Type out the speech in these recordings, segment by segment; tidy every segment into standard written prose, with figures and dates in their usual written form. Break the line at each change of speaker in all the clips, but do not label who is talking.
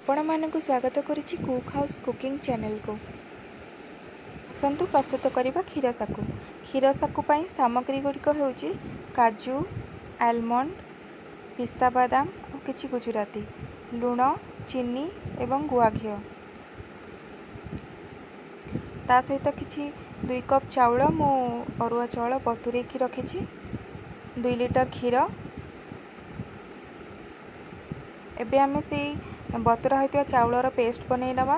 ଆପଣମାନଙ୍କୁ ସ୍ୱାଗତ କରୁଛି କୁକ୍ ହାଉସ୍ କୁକିଂ ଚ୍ୟାନେଲକୁ। ଆସନ୍ତୁ ପ୍ରସ୍ତୁତ କରିବା କ୍ଷୀର ସାକୁ। କ୍ଷୀର ସାକୁ ପାଇଁ ସାମଗ୍ରୀ ଗୁଡ଼ିକ ହେଉଛି କାଜୁ, ଆଲମଣ୍ଡ, ପିସ୍ତା ବାଦାମ ଓ କିଛି ଗୁଜୁରାତି, ଲୁଣ, ଚିନି ଏବଂ ଗୁଆ ଘିଅ। ତା ସହିତ କିଛି 2 କପ୍ ଚାଉଳ, ମୁଁ ଅରୁଆ ଚାଉଳ ବତୁରେଇକି ରଖିଛି, 2 ଲିଟର କ୍ଷୀର। ଏବେ ଆମେ ସେଇ ବତୁରା ହୋଇଥିବା ଚାଉଳର ପେଷ୍ଟ ବନେଇ ନେବା।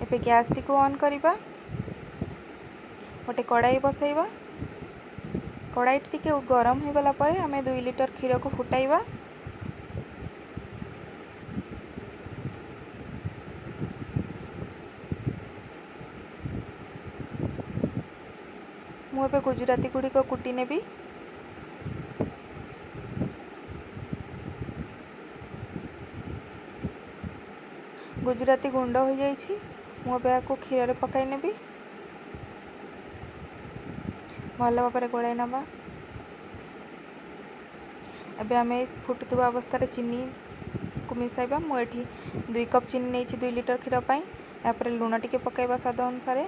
ଏବେ ଗ୍ୟାସଟିକୁ ଅନ୍ କରିବା, ଗୋଟେ କଡ଼ାଇ ବସାଇବା। କଡ଼ାଇଟି ଟିକେ ଗରମ ହୋଇଗଲା ପରେ ଆମେ 2 ଲିଟର କ୍ଷୀରକୁ ଫୁଟାଇବା। ମୁଁ ଏବେ ଗୁଜୁରାତି ଗୁଡ଼ିକ କୁଟି ନେବି। ଗୁଜୁରାତି ଗୁଣ୍ଡ ହୋଇଯାଇଛି। ମୁଁ ଏବେ ଏହାକୁ କ୍ଷୀରରେ ପକାଇ ନେବି। ଭଲ ଭାବରେ ଗୋଳାଇ ନେବା। ଏବେ ଆମେ ଫୁଟୁଥିବା ଅବସ୍ଥାରେ ଚିନିକୁ ମିଶାଇବା। ମୁଁ ଏଠି 2 କପ୍ ଚିନି ନେଇଛି 2 ଲିଟର କ୍ଷୀର ପାଇଁ। ଏହାପରେ ଲୁଣ ଟିକେ ପକାଇବା ସ୍ୱାଦ ଅନୁସାରେ।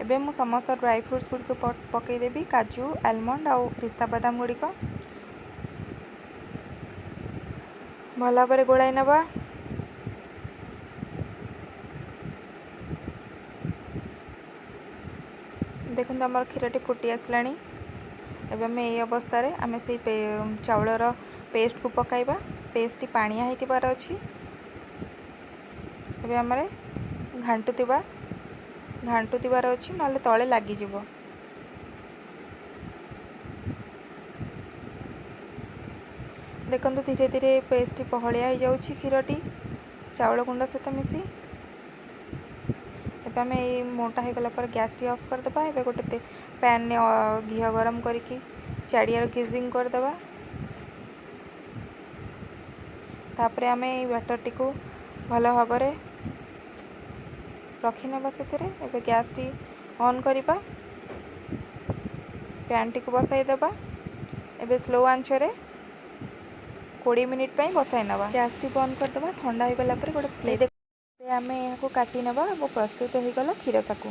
ଏବେ ମୁଁ ସମସ୍ତ ଡ୍ରାଇ ଫ୍ରୁଟ୍ସ ଗୁଡ଼ିକୁ ପକାଇଦେବି, କାଜୁ, ଆଲମଣ୍ଡ ଆଉ ପିସ୍ତା ବାଦାମ ଗୁଡ଼ିକ। ଭଲ ଭାବରେ ଗୋଳାଇ ନେବା। ଦେଖନ୍ତୁ, ଆମର କ୍ଷୀରଟି ଫୁଟି ଆସିଲାଣି। ଏବେ ଆମେ ଏଇ ଅବସ୍ଥାରେ ଆମେ ସେଇ ଚାଉଳର ପେଷ୍ଟକୁ ପକାଇବା। ପେଷ୍ଟଟି ପାଣିଆ ହେଇଥିବାର ଅଛି। ଏବେ ଆମର ଘାଣ୍ଟୁଥିବାର ଅଛି, ନହେଲେ ତଳେ ଲାଗିଯିବ। ଦେଖନ୍ତୁ, ଧୀରେ ଧୀରେ ପେଷ୍ଟଟି ବହଳିଆ ହେଇଯାଉଛି କ୍ଷୀରଟି ଚାଉଳ ଗୁଣ୍ଡ ସହିତ ମିଶି। ଏବେ ଆମେ ଏଇ ମୋଟା ହେଇଗଲା ପରେ ଗ୍ୟାସଟି ଅଫ୍ କରିଦେବା। ଏବେ ଗୋଟେ ପ୍ୟାନ୍ରେ ଘିଅ ଗରମ କରିକି ଚାରିଆଡ଼େ ଗ୍ରୀଜିଂ କରିଦେବା। ତାପରେ ଆମେ ଏଇ ବ୍ୟାଟରଟିକୁ ଭଲ ଭାବରେ ରଖିନେବା ସେଥିରେ। ଏବେ ଗ୍ୟାସଟି ଅନ୍ କରିବା, ପ୍ୟାନ୍ଟିକୁ ବସାଇଦେବା। ଏବେ ସ୍ଲୋ ଆଞ୍ଚରେ 20 ମିନିଟ୍ ପାଇଁ ବସାଇ ନେବା। ଗ୍ୟାସଟି ବନ୍ଦ କରିଦେବା। ଥଣ୍ଡା ହୋଇଗଲା ପରେ ଗୋଟେ ପ୍ଲେଟ୍ ଏବେ ଆମେ ଏହାକୁ କାଟି ନେବା ଏବଂ ପ୍ରସ୍ତୁତ ହୋଇଗଲା କ୍ଷୀର ସାକୁ।